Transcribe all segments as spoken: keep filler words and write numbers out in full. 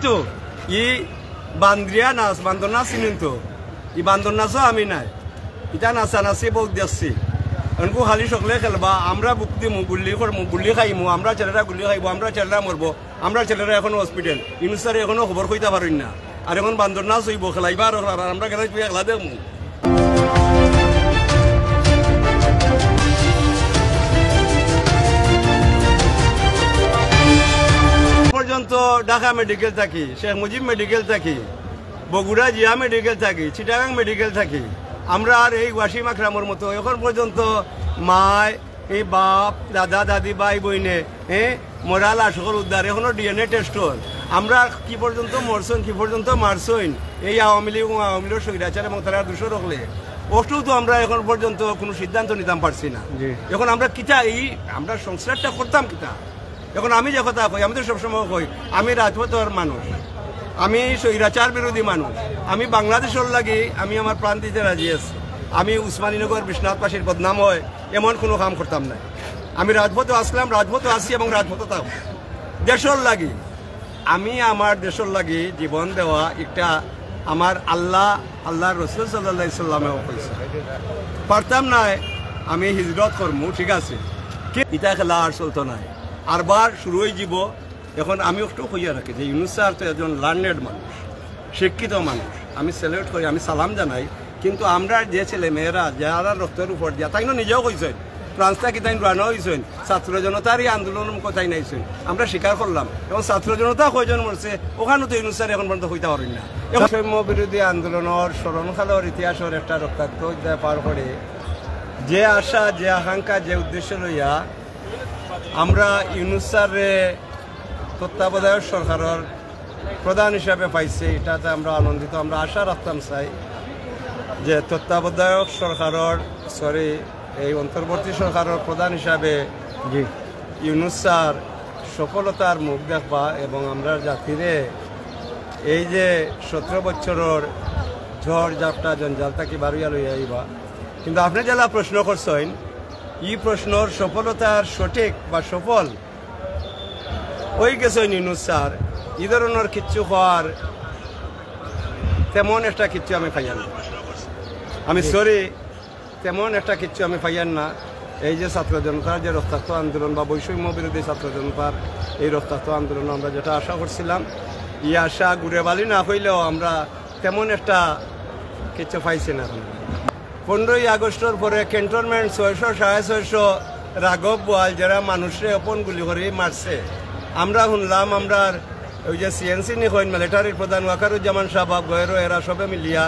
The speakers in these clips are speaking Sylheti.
তো ই বান্দিয়া নাচ, বান্দর নাচ চিনইন তো? ই বান্দর নাচও আমি নায়, ইটা নাচানাচি বহুত দেখছি। অনকু খালি সকলে খেলবা, আমরা বুক দিমু, গুল্লি করমু, গুল্লি খাইমু, আমরা ছেলেরা গুল্লি খাইবো, আমরা ছেলেরা মরবো, আমরা ছেলেরা এখনো হসপিটাল, ইউনুস স্যারে এখনো খবর কইতা পারইন না। আর এখন বান্দর নাচ অইবো, খেলাইবা আর খেলাইবা, আর আমরা খেলাই তুই একলা দেখমু। পর্যন্ত ঢাকা মেডিকেল থাকি, শেখ মুজিব মেডিকেল থাকি, বগুড়া জিয়া মেডিকেল থাকি, চিটাগাং মেডিকেল থাকি, আমরা আর এই ওয়াসিম আকরামর মতো এখন পর্যন্ত মায়, এই বাপ, দাদা, দাদি, ভাই, বইনে, হ্যাঁ, মরা লাশ সকল উদ্ধার, এখনো ডিএনএ টেস্ট অর। আমরা কি পর্যন্ত মরছইন, কি পর্যন্ত মারছইন, এই আওয়ামী লীগ এবং আওয়ামী লীগর স্বৈরাচার এবং তারা দোষর হকলে, অষ্টেও তো আমরা এখন পর্যন্ত কোনো সিদ্ধান্ত নিতাম পারছি না। জি। এখন আমরা কিতা, এই আমরা সংস্কারটা করতাম কিতা? এখন আমি যে কথা কই, আমি তো সবসময় কই, আমি রাজপথর মানুষ, আমি স্বৈরাচার বিরোধী মানুষ, আমি বাংলাদেশর লাগি আমি আমার প্রাণ দিতে রাজি আছি। আমি উসমানীনগর বিশ্বনাথবাসীর বদনাম হয় এমন কোনো কাম করতাম না। আমি রাজপথে আসলাম, রাজপথে আসি এবং রাজপথে থাকবো দেশর লাগি। আমি আমার দেশর লাগি জীবন দেওয়া একটা আমার আল্লাহ, আল্লাহর রসুল সাল্লাল্লাহু আলাইহি সাল্লামেও কইছে, পারতাম নায়, আমি হিজরত করমু, ঠিক আছে, কি ইটা খেলা আর চলতো নায়, আরবার শুরু হয়ে যাব। এখন আমি একটু কইয়া রাখি যে ইউনুস স্যার তো একজন লার্নেড মানুষ, শিক্ষিত মানুষ, আমি স্যালুট করি, আমি সালাম জানাই, কিন্তু আমরা যে ছেলে মেয়েরা যারা রক্তর উপর দিয়া, তাইন নিজেও কইছেন, ফ্রান্স থাকি তাইন রওনা হইছেন, ছাত্র জনতার এই আন্দোলন কোথায় নাইছেন, আমরা স্বীকার করলাম। এবং ছাত্র জনতা কয়জন মরছে, ওখানে তো ইউনুস স্যার এখন পর্যন্ত কইতা পারইন না। এখন বৈষম্য বিরোধী আন্দোলনর স্মরণকালর ইতিহাসর একটা রক্তাক্ত অধ্যায় পার করে যে আশা, যে আকাঙ্ক্ষা, যে উদ্দেশ্য লইয়া আমরা ইউনুস স্যাররে তত্ত্বাবধায়ক সরকারর প্রধান হিসাবে পাইছে, এটাতে আমরা আনন্দিত। আমরা আশা রাখতাম চাই যে তত্ত্বাবধায়ক সরকারর, সরি, এই অন্তর্বর্তী সরকারর প্রধান হিসাবে জি। ইউনুস স্যার সফলতার মুখ দেখবা এবং আমরা জাতিরে এই যে সতেরো বছরর ঝড় ঝাপটা জঞ্জাল থাকি বারইয়া লইয়া আইবা। কিন্তু আপনি যেলা প্রশ্ন করছেন, এই প্রশ্নর সফলতার সঠিক বা সফল হয়ে গেছেন ইউনুস স্যার, এই ধরনের কিচ্ছু হওয়ার তেমন একটা কিচ্ছু আমি পাইয়ার না। আমি সরি, তেমন একটা কিচ্ছু আমি পাইয়ার না। এই যে ছাত্র জনতার যে রক্তাক্ত আন্দোলন বা বৈষম্য বিরোধী ছাত্র জনতার এই রক্তাক্ত আন্দোলন আমরা যেটা আশা করছিলাম, এই আশা ঘুরে বালি না হইলেও আমরা তেমন একটা কিচ্ছু পাইছি না। এখন পনেরোই আগস্টর পরে ক্যান্টনমেন্ট ছয়শো, সাড়ে ছয়শো রাঘব বোয়াল যারা মানুষরে ওপেন গুলি করে মারছে, আমরা শুনলাম, আমরা ওই যে সিএনসি নি কইন, মিলিটারির প্রধান ওয়াকারুজ্জামান সাহেব, গয়েরো এরা সবে মিলিয়া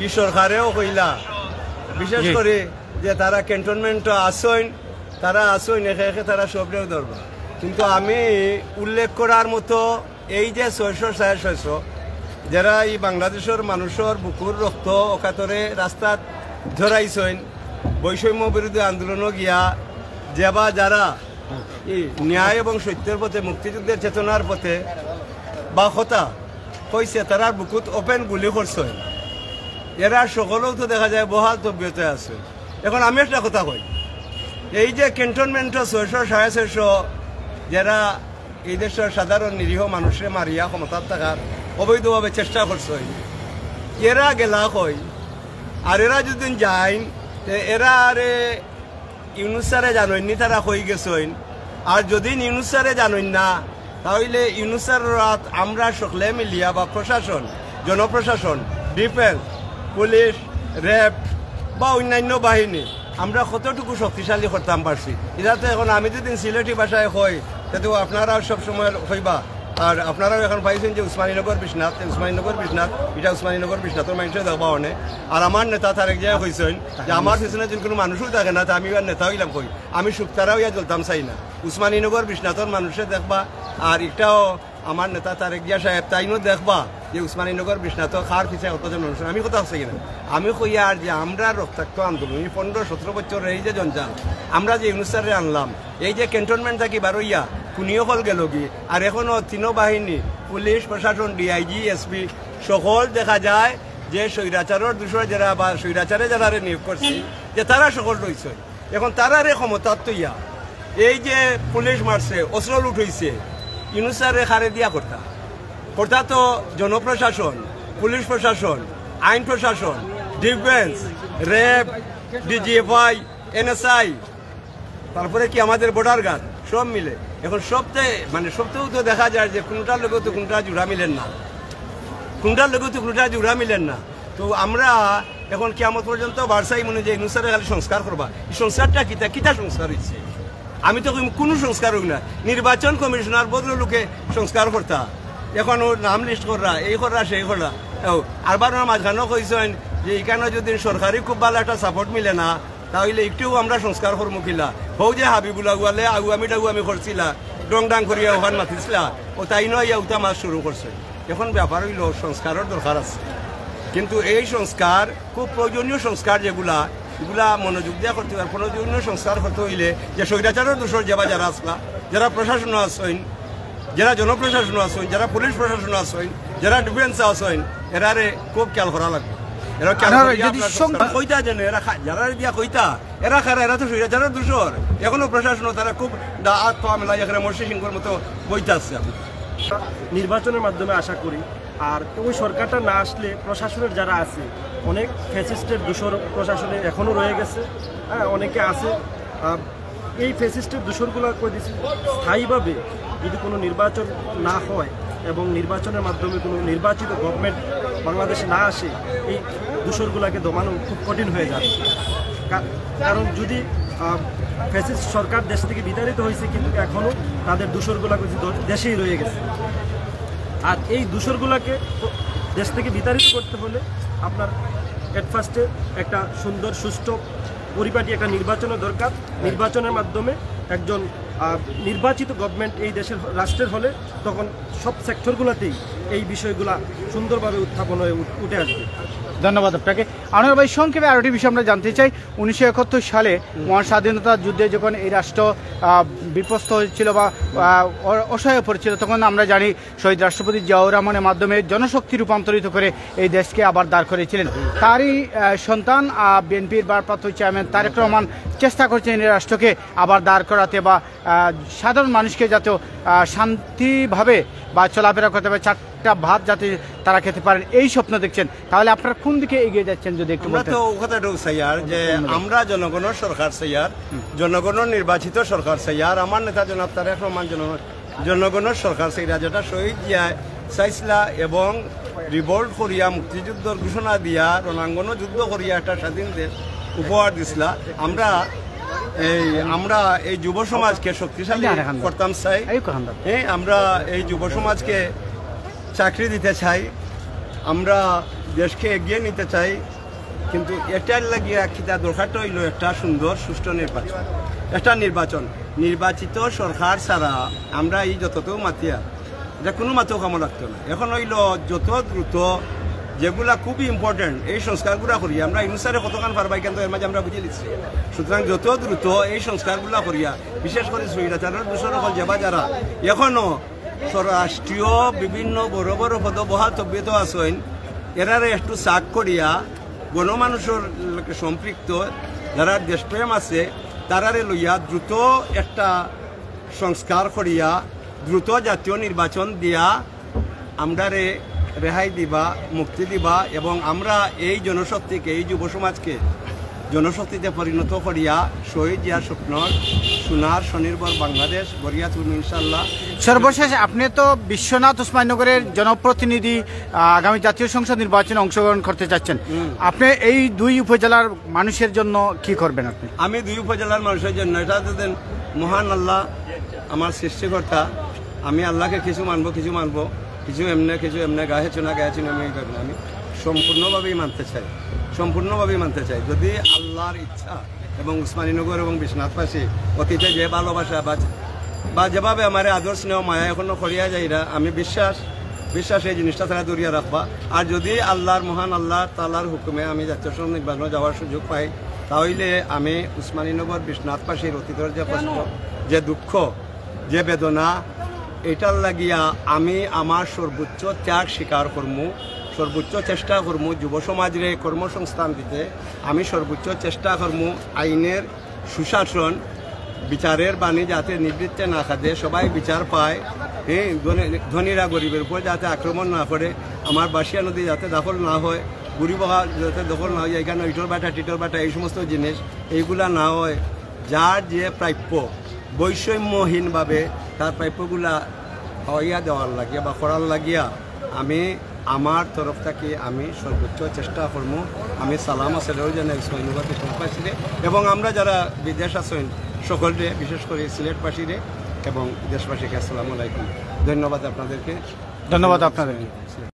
ই সরকারেও কইলা, বিশেষ জি। করে যে তারা ক্যান্টনমেন্টও আসইন, তারা আসইন, একে একে তারা সবরেও ধরবা। কিন্তু আমি উল্লেখ করার মতো এই যে ছয়শো, সাড়ে ছয়শো, যারা এই বাংলাদেশর মানুষর বুকুর রক্ত অকাতরে রাস্তাত ঝরাইছইন, বৈষম্য বিরোধী আন্দোলনও গিয়া যেবা যারা এই ন্যায় এবং সত্যের পথে, মুক্তিযুদ্ধের চেতনার পথে বা কথা কইছে, তারার বুকুত ওপেন গুলি করছইন, এরা সকলেও তো দেখা যায় বহাল তবিয়তে আছে। এখন আমি একটা কথা কই, এই যে ক্যান্টনমেন্টও ছয়শো, সাড়ে ছয়শো, যারা এই দেশর সাধারণ নিরীহ মানুষরে মারিয়া ক্ষমতাত থাকার অবৈধভাবে চেষ্টা করছইন, এরা গেলা কই? আর এরা যদি যাইন, তে এরা আরে ইউনুস স্যারে জানইন নি তারা কই গেছইন। আর যদি ইউনুস স্যারে জানইন না, তাহলে ইউনুস স্যারর আত আমরা সকলে মিলিয়া বা প্রশাসন, জনপ্রশাসন, ডিফেন্স, পুলিশ, র‍্যাব বা অন্যান্য বাহিনী আমরা কতটুকু শক্তিশালী করতাম পারছি। এটা তো এখন আমি যদি সিলেটি ভাষায় কই, তে তো আপনারাও সব সময় কইবা। আর আপনারাও এখন পাইছেন যে উসমানীনগর বিশ্বনাথ, উসমানীনগর বিশ্বনাথ, এটা উসমানীনগর বিশ্বনাথর মানুষে দেখবা অনে। আর আমার নেতা তারেক জিয়া কইছেন যে আমার পিছনে যদি কোনো মানুষও থাকে না, তে আমি আর নেতা হইলাম কই, আমি শুকতারা হইয়া জ্বলতাম চাই না। উসমানীনগর বিশ্বনাথর মানুষে দেখবা, আর একটাও আমার নেতা তারেক জিয়া সাহেব তাইনও দেখবা যে উসমানীনগর বিশ্বনাথ কার পিছে কতজন মানুষ। আমি কথা হচ্ছে কিনা, আমি কইয়ার যে আমরা রক্তাক্ত আন্দোলন, এই পনেরো সতেরো বছর এই যে জঞ্জাল, আমরা যে ইউনুস স্যাররে আনলাম, এই যে ক্যান্টনমেন্ট থাকি বারইয়া খুনি অকল গেলগি, আর এখনো তিনো বাহিনী, পুলিশ, প্রশাসন, ডিআইজি, এসপি, সকল দেখা যায় যে স্বৈরাচারর দোষর যারা বা স্বৈরাচারে যারারে নিয়োগ করছে, যে তারা সকল রইছে। এখন তারারে ক্ষমতাত থইয়া এই যে পুলিশ মারছে, অস্ত্র লুট হইছে, ইউনুস স্যাররে কারে দিয়া করতা? অর্থাৎ তো জনপ্রশাসন, পুলিশ প্রশাসন, আইন প্রশাসন, ডিফেন্স, র‍্যাব, ডিজিএফআই, এনএসআই, তারপরে কি আমাদের বর্ডার গার্ড, সব মিলে এখন সবতে মানে সবতেও তো দেখা যায় যে কোনটার লগে তো কোনটা জোড়া মিলেন না, কোনটার লগে তো কোনটা জোড়া মিলেন না। তো আমরা এখন কিয়ামত পর্যন্ত বারসাই মনে যে ইনুসারে খালি সংস্কার করবা, এই সংস্কারটা কিতা কিতা সংস্কার হইছে? আমি তো কইমু কোনো সংস্কার হইব না। নির্বাচন কমিশনার ভদ্রলোকে সংস্কার করতা, এখন ও নাম লিস্ট কররা, এই কররা, সেই কররা। ও, আরবার ওনার মাঝখানেও কইছেন যে এখানে যদি সরকারি খুব ভালো একটা সাপোর্ট মিলে না, তাহলে একটু আমরা সংস্কার করবো কিলা। হউ যে হাবিবুল আউয়ালে আউয়ামি ডাউয়ামি করছিলা, ডং ডাং করিয়া ওখান মাতিছিলা, ও তাই নয় ইয়া উতা মাছ শুরু করছে। এখন ব্যাপার হইল সংস্কারের দরকার আছে, কিন্তু এই সংস্কার খুব প্রয়োজনীয় সংস্কার যেগুলা, এগুলা মনোযোগ দিয়া করতে হবে। আর প্রয়োজনীয় সংস্কার করতে হইলে যে স্বৈরাচারের দোষর যেবা যারা আসলা, যারা প্রশাসন আছেন, যারা জনপ্রশাসন আছেন, যারা পুলিশ প্রশাসন আছেন, যারা ডিফেন্স আছেন, এরারে খুব খেয়াল করা লাগবে। এরা খেয়াল করিয়া যদি আপনার সংস্কার কইতা জানে, এরা খা-, যারা দিয়া কইতা, এরা খারা, এরা তো স্বৈরাচারের দোষর। এখনো প্রশাসন তারা খুব দা-, আত পা মেলাই এখানে মসি সিংহর মতো বইতে আসছে। নির্বাচনের মাধ্যমে আশা করি। আর ওই সরকারটা না আসলে প্রশাসনের যারা আছে, অনেক ফ্যাসিস্টের দোষর প্রশাসনে এখনো রয়ে গেছে। হ্যাঁ, অনেকে আছে। আহ, এই ফ্যাসিস্টের দোষরগুলা কই দিছি, স্থায়ীভাবে যদি কোনো নির্বাচন না হয় এবং নির্বাচনের মাধ্যমে কোনো নির্বাচিত গভর্নমেন্ট বাংলাদেশে না আসে, এই দোষরগুলাকে দমানো খুব কঠিন হয়ে যাবে। কা-, কারণ যদি, আহ, ফ্যাসিস্ট সরকার দেশ থেকে বিতাড়িত হয়েছে, কিন্তু এখনো তাদের দোষরগুলা কিন্তু দ-, দেশেই রয়ে গেছে। আর এই দোষরগুলাকে দেশ থেকে বিতাড়িত করতে হলে আপনার এট ফার্স্টে একটা সুন্দর সুষ্ঠু পরিপাটি একটা নির্বাচনের দরকার। নির্বাচনের মাধ্যমে একজন, আহ, নির্বাচিত গভর্নমেন্ট এই দেশের, রাষ্ট্রের হলে তখন সব সেক্টরগুলোতেই এই বিষয়গুলা সুন্দরভাবে উত্থাপন হয়ে উঠ-, উঠে আসবে। ধন্যবাদ আপনাকে। আনোয়ার ভাই, সংক্ষেপে আরোটি বিষয় আমরা জানতে চাই। উনিশশো একাত্তর সালে মহান স্বাধীনতা যুদ্ধে যখন এই রাষ্ট্র, আহ, বিপর্যস্ত হয়েছিল বা, আহ, অ-, অসহায় পড়েছিল, তখন আমরা জানি শহীদ রাষ্ট্রপতি জিয়াউর রহমানের মাধ্যমে জনশক্তি রূপান্তরিত করে এই দেশকে আবার দাঁড় করেছিলেন। তারই, আহ, সন্তান, আহ, বিএনপির ভারপ্রাপ্ত চেয়ারম্যান তারেক রহমান চেষ্টা করছেন এই রাষ্ট্রকে আবার দাঁড় করাতে বা, আহ, সাধারণ মানুষকে যাতে, আহ, শান্তিভাবে বা চলাফেরা করতে পারে, চারটা ভাত যাতে তারা খেতে পারেন, এই স্বপ্ন দেখছেন। তাহলে আপনারা কোন দিকে এগিয়ে যাচ্ছেন যদি একটু আমরা বলতেন? তো ও কথাটাও চাই আর যে আমরা জনগণের সরকার চাই আর জনগণের নির্বাচিত সরকার চাই আর আমার নেতা জনাব তারেক রহমান জনগণ, জনগণের সরকার চাই, যেটা শহীদ জিয়া চাইছিলা এবং রিভোল্ট করিয়া মুক্তিযুদ্ধর ঘোষণা দিয়া রণাঙ্গন যুদ্ধ করিয়া একটা স্বাধীন দেশ উপহার দিছিলা। আমরা এই, আমরা এই যুব সমাজকে শক্তিশালী করতাম চাই। হ্যাঁ, আমরা এই যুব সমাজকে চাকরি দিতে চাই, আমরা দেশকে এগিয়ে নিতে চাই, কিন্তু এটার লাগিয়া কিতা দরকারটা হইল একটা সুন্দর সুষ্ঠু নির্বাচন। একটা নির্বাচন, নির্বাচিত সরকার ছাড়া আমরা এই যতটুকু মাতিয়া, এটা কোনো মাতেও কামো লাগতো না। এখন হইল যত দ্রুত যেগুলা খুবই ইম্পর্টেন্ট, এই সংস্কারগুলা করি। আমরা ইনুসারে কতক্ষণ পারবাই, কিন্তু এর মাঝে আমরা বুঝে নিচ্ছি। সুতরাং যত দ্রুত এই সংস্কারগুলা করিয়া, বিশেষ করে স্বৈরাচারের দোষর অকল যেবা যারা এখনো স্বরাষ্ট্রীয় বিভিন্ন বড় বড় পদে বহাল তবিয়ত আছইন, এরারে একটু সাক করিয়া গণমানুষর লগে সম্পৃক্ত যারা দেশপ্রেম আছে, তারারে লইয়া দ্রুত একটা সংস্কার করিয়া দ্রুত জাতীয় নির্বাচন দিয়া আমরারে রেহাই দিবা, মুক্তি দিবা এবং আমরা এই জনশক্তিকে, এই যুব সমাজকে জনশক্তিতে পরিণত করিয়া শহীদ জিয়ার স্বপ্নর সোনার স্বনির্ভর বাংলাদেশ গড়িয়া তুলমু ইনশাআল্লাহ। সর্বশেষ, আপনি তো বিশ্বনাথ উসমানীনগরের জনপ্রতিনিধি, আহ, আগামী জাতীয় সংসদ নির্বাচনে অংশগ্রহণ করতে চাচ্ছেন। হুম। আপনি এই দুই উপজেলার মানুষের জন্য কি করবেন আপনি? আমি দুই উপজেলার মানুষের জন্য, এটা যদি মহান আল্লাহ আমার সৃষ্টিকর্তা, আমি আল্লাহকে কিছু মানবো, কিছু মানবো, কিছু এমনে, কিছু এমনে, গায়ে চুনা, গায়ে চুনা, আমি এইভাবে না। আমি সম্পূর্ণভাবেই মানতে চাই, সম্পূর্ণভাবেই মানতে চাই। যদি আল্লাহর ইচ্ছা এবং উসমানীনগর এবং বিশ্বনাথবাসী অতীতে যে ভালোবাসা বা, বা যেভাবে আমার আদর স্নেহ মায়া এখনো করিয়া যাইরা, আমি বিশ্বাস, বিশ্বাস এই জিনিসটা তারা ধরিয়া রাখবা। আর যদি আল্লাহর, মহান আল্লাহ তাআলার হুকুমে আমি জাতীয় সংসদ নির্বাচনে যাওয়ার সুযোগ পাই, তাহলে আমি উসমানীনগর বিশ্বনাথবাসীর অতীতের যে কষ্ট, যে দুঃখ, যে বেদনা, এটার লাগিয়া আমি আমার সর্বোচ্চ ত্যাগ স্বীকার করমু, সর্বোচ্চ চেষ্টা করমু যুব সমাজরে কর্মসংস্থান দিতে। আমি সর্বোচ্চ চেষ্টা করমু আইনের সুশাসন, বিচারের বাণী যাতে নিভৃতে না কাঁদে, সবাই বিচার পায়, হ্যাঁ, ধনী- ধনীরা গরিবের উপর যাতে আক্রমণ না করে, আমার বাসিয়া নদী যাতে দখল না হয়, বুড়িবগা যাতে দখল না হয়, এখানে ইটর ভাটা টিটর ভাটা এই সমস্ত জিনিস এইগুলা না হয়, যার যে প্রাপ্য বৈষম্যহীনভাবে তার প্রাপ্যগুলা হইয়া দেওয়ার লাগিয়া বা করার লাগিয়া আমি আমার তরফ থাকি আমি সর্বোচ্চ চেষ্টা করমু। আমি সালাম আছে জানাই সৈন্যবাদী সমাজবাসীরে এবং আমরা যারা বিদেশ আছেন সকলরে, বিশেষ করে সিলেটবাসীরে এবং দেশবাসীকে আসসালামু আলাইকুম। ধন্যবাদ আপনাদেরকে। ধন্যবাদ আপনাদেরকে।